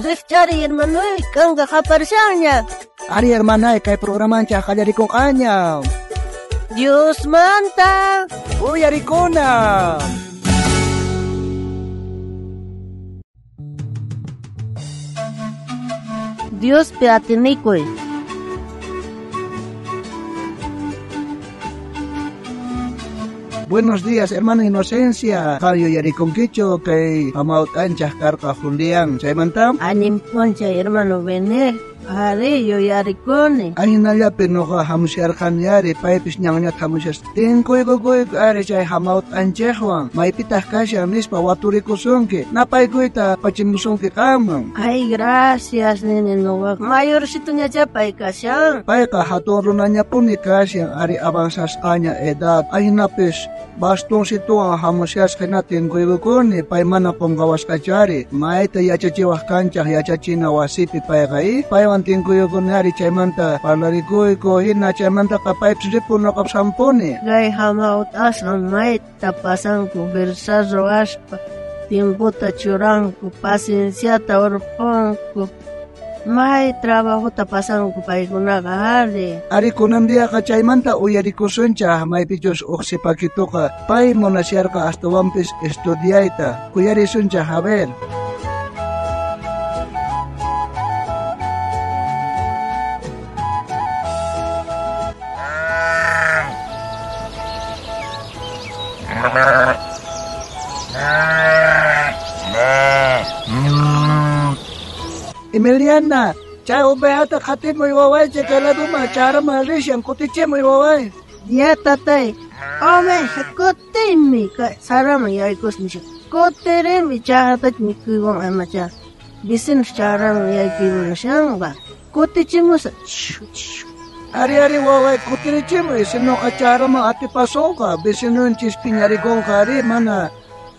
Rijchari hermanoy, kanka qaparishanña. Ari hermanay, kay programancha qallarikunqaña. Diosmanta Uyarikuna. Diospi atinikuy. Buenos días, hermana Inocencia. Qan yuyarikunkichu kay hamawt'anchaq karqa Julián. Chaymanta Allin p'unchay hermano Bené. Ari yuyarikuni. Ahinallapi nuqa hamusharqani ari paypis ñanñata hamushasqa. Tinkuykukuyku ari chay hamawt'anchikwan. Maypitaq kashan nispa waturikusunki. Napaykuyta apachimusunki qamman. Ay, gracias, nene nuqa. Mayorcituñachá pay kashan. Payqa hatun runañapuni kashan ari avanzasqaña edad. Ahinapis bastoncituwan hamushasqa hina tinkuykukuni. Pay mana qunqawasqachu ari. Mayta yachachiwaq kanchaq yachachina wasipi payqa i. Paywan tinkuyukuni ari chaymanta parlarikuyku hina chaymantaqa paypis ripun nuqapis hampuni. Kay hamawt'asqa mayta pasanku versar ruwaspa, tiempota churanku, pacienciata urqunku. May trabajota pasanku paykunaqa ari. Ari kunan diaqa chaymanta uyarikusunchaq maypichus uq sipakituqa pay munasharqa astawanpis estudiayta. Uyarisunchaq a ver. Emiliana, chay ovejata qhatimuy waway chay laduman charaman rishan kutichimuy waway. Ya tatay, oveja kutimi kay saraman yaykusnisha. Kutirimi chakratachu mikhuywan amacha. Vecinos chakraman yaykuymunashanqa. Kutichimusaq. Ari ari waway kutirichimuy, sinoqa chakraman atipasunqa, vecinonchis phiñarikunqa ari mana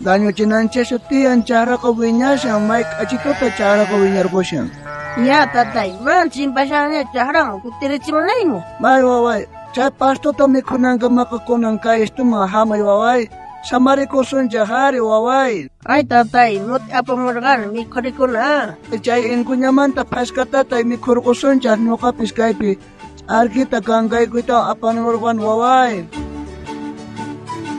dañuchinanchikchu tiyan chakraqa wiñashan, may k'achituta chakraqa wiñarqushan. Ya tatay, mana chimpashanñachu chakraman kutirichimunayña. May waway, chay pastuta mikhunankamaqa kunan kay istuman hamuy waway. Samarikusunchaq ari waway. Ay tatay, muti apamurqani mikhurikuna. Chay inkuñamanta phaskatatay mikhurqusunchaq ñuqapis kaypi ch'arkita kankaykuytawan apanurqani waway.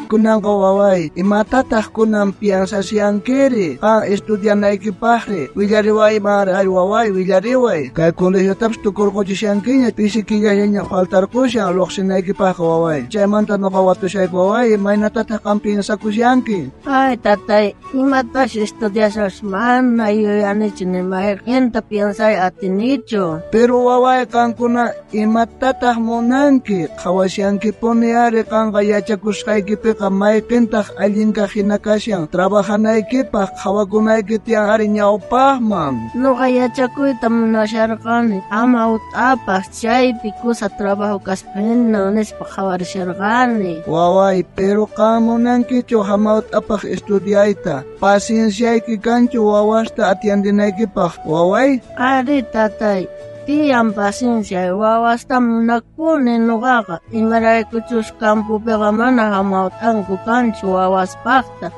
Kunanqa waway, imatataq kunan piensashankiri? Qan estudianaykipaqri, willariway mari ay waway, willariway. Kay colegiotapis tukurquchishankiña, pisi killallaña faltarqushan lluqsinaykipaqqa waway. Chaymanta nuqa watushayku waway, imaynatataq qan piensakushanki? Ay tatay, imatash estudiashash mana yuyanichu ni mayqinta piensay atinichu. Pero waway, qankuna imatataq munanki? Qhawashankipuni ari qanqa yachakusqaykipiqa mayqintaq allin kaq hina kashan. Trabajanaykipaq qhawakunayki tiyan ari ñawpaqman. Nuqa yachakuyta munasharqani hamawt'apaq chaypi kusa trabajo kaspa hina nispa qhawarisharqani. Waway, pero qan munankichu hamawt'apaq estudiayta? Pacienciayki kanchu wawasta atiendinaykipaq, waway? Ari tatay, tiyan paciencia wawasta munakuni nuqaqa, imaraykuchus campopiqa mana hamawt'anku kanchu wawaspaqta.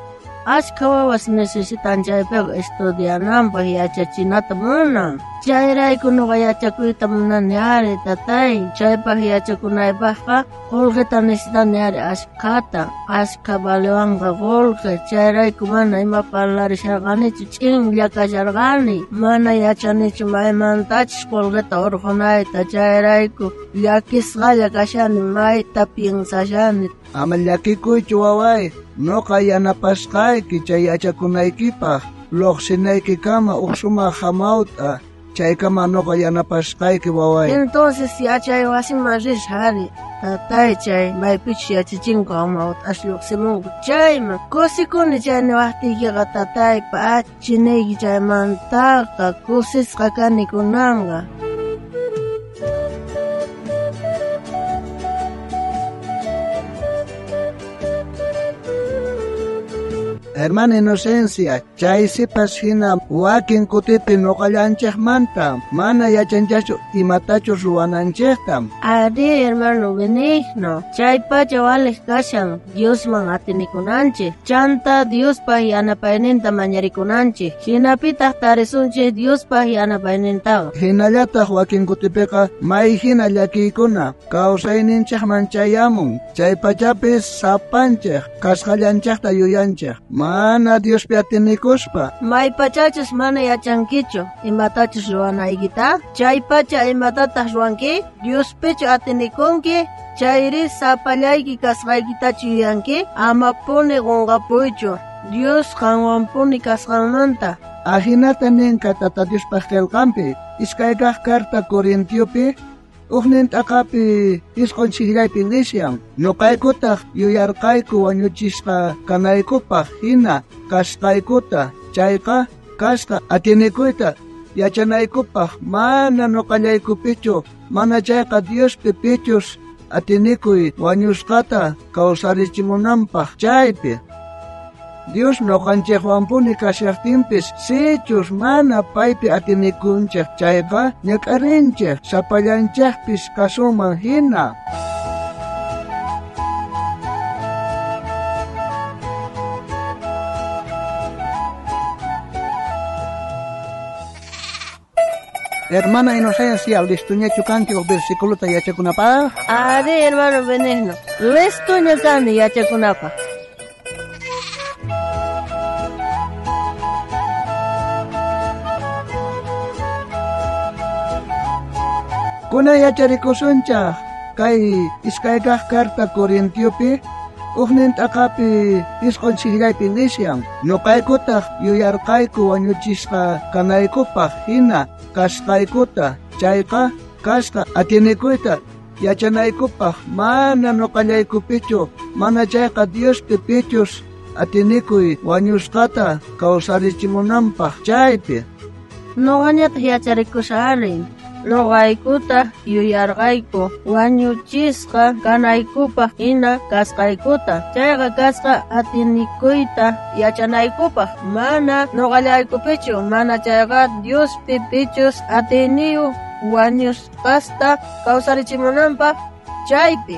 Ashkha wawas necesitan chaypiqa estudiananpaq yachachinata munan. Chayrayku nuqa yachakuyta munani ari tatay, chaypaq yachakunaypaqqa qullqita necesitani ari ashkhata. Ashkha valewanqa qullqi, chayrayku mana ima parlarisharqanichu, ch'inlla kasharqani. Mana yachanichu maymantachus qullqita urqunayta, chayrayku llakisqalla kashani, mayta piensashani. Ama llakikuychu waway, nuqa yanapasqayki chay yachakunaykipaq, lluqsinaykikama uq sumaq hamawt'a, chaykama nuqa yanapasqayki waway. Entonces yachay wasiman risaq ari, tatay chay maypichus yachachinku hamawt'as lluqsimunku chayman. Kusikuni chay niwaqtiykiqa tatay, p'achinayki chaymantaqa kusisqa kani kunanqa. Hermana Inocencia, chay sipas hina wakin kutipi noqallanchikmanta mana yachanchachu imatachus ruwananchikta. Ari, hermano Benigno, chay pacha waliq kashan Diosman atinikunanchik, chanta Diospaj yanapayninta mañarikunanchik, hinapitaq tarisunchik Diospaj yanapaynintaqa. Hinallataq wakin kutipiqa may hina llakiykuna kawsayninchikman chayamun, chay pachapis sapanchik kasqallanchikta yuyanchik, mana Diospi atinikuspa. May pachachus mana yachankichu imatachus ruwanaykita, chay pacha imatataq ruwanki, Diospichu atinikunki, chayri sapallayki kasqaykitachu yuyanki, amapuni qunqapuychu, Dios qanwanpuni kasqanmanta. Ajinata ninka Tata Diospaj qillqanpi, iskaykaq carta Corintiopi, ujnin t'aqapi isqun ch'illaypi nishan, ñuqaykutaq yuyarqayku wañuchisqa kanaykupaq hina kasqaykuta, chayqa kasqa atinikuyta yachanaykupaq mana ñuqallaykupichu, mana chayqa Diospi pichus atinikuy wañusqata kawsarichimunanpaq chaypi. Dios noqanchikwanpuni kashaqtinpis sichus mana paypi atinikunchik chayqa ñak'arinchik sapallanchikpis kasunman hina. Hermana Inocencia, listuñachu kanki uj versículota yachakunapaq? Ari, hermano Benigno, listuña kani yachakunapaq. Kunan yacharikusunchaq kay iskaykaq carta Corintiopi, ujnin t'aqapi isqun ch'illaypi nishan, ñuqaykutaq yuyarqayku wañuchisqa kanaykupaq hina kasqaykuta, chayqa kasqa atinikuyta yachanaykupaq mana ñuqallaykupichu, mana chayqa Diospi pichus atinikuy wañusqata kawsarichimunanpaq chaypi. Noqañataq yacharikushani. Noqaykuta yuyarqayku wañuchisqa kanaykupaq hina kasqaykuta, chayqa kasqa atinikuyta yachanaykupaq, mana noqallaykupichu, mana chayqa Diospi pichus atiniyuq wañusqasta kawsarichimunanpaq chaypi.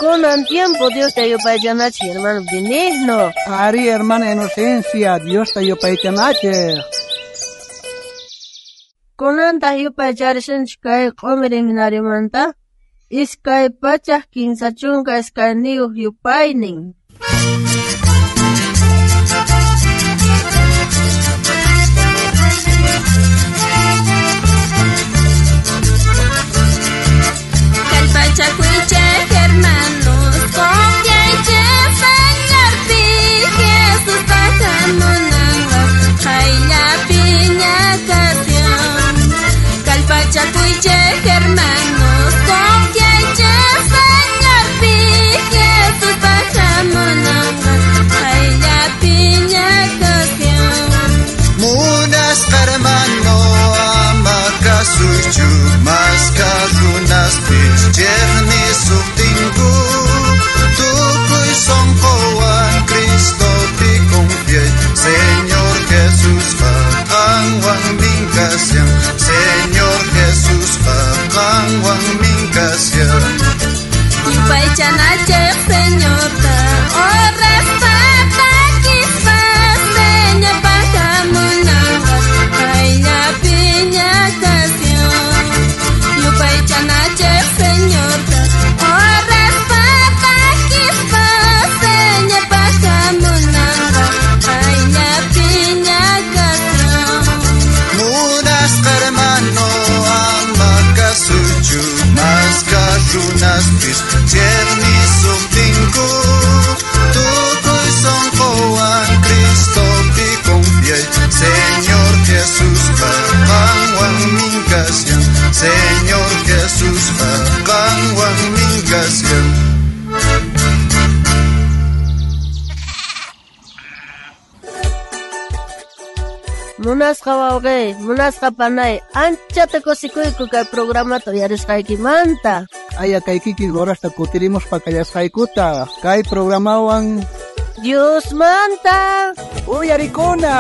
Kunan tiempo Diosta yupaychanachik, hermano Benigno. Ari, hermana Inocencia, Diosta yupaychanachik. Kunantaq yupaycharisunchik kay q'umir seminariomanta 232 yupaynin. Kallpachakuychej hermanos, confiaychej Señorpi, Jesuspa hamunanqa qayllapiña kashan. Kallpachakuychej hermanos, confiaychej Señorpi, Jesuspa hamunanqa qayllapiña kashan. Munasqa hermano, ama kasuychu, maska runaspis chejnisuptinku, tukuy sonqowan Cristopi confiay, Señor Jesusqa qanwanmin kashan, Señor Jesusqa qanwanmin kashan. Yupaychanachej Señorta, oraspa takispa, Señorpa hamunanqa qayllapiña kashan. Yupaychanachej Señorta, oraspa takispa, Señorpa hamunanqa qayllapiña kashan. Munasqa hermano, ama kasuychu, maska runaspis chejnisuptinku, tukuy sonqowan Cristopi confiay, Señor Jesusqa qanwanmin kashan, Señor Jesusqa qanwanmin kashan. Munasqa wawqey, munasqa panay, anchata kusikuyku kay programata uyarisqaykimanta. Aya kay kikin horasta kutirimuspa kallasqaykuta kay programawan Diosmanta uyarikuna.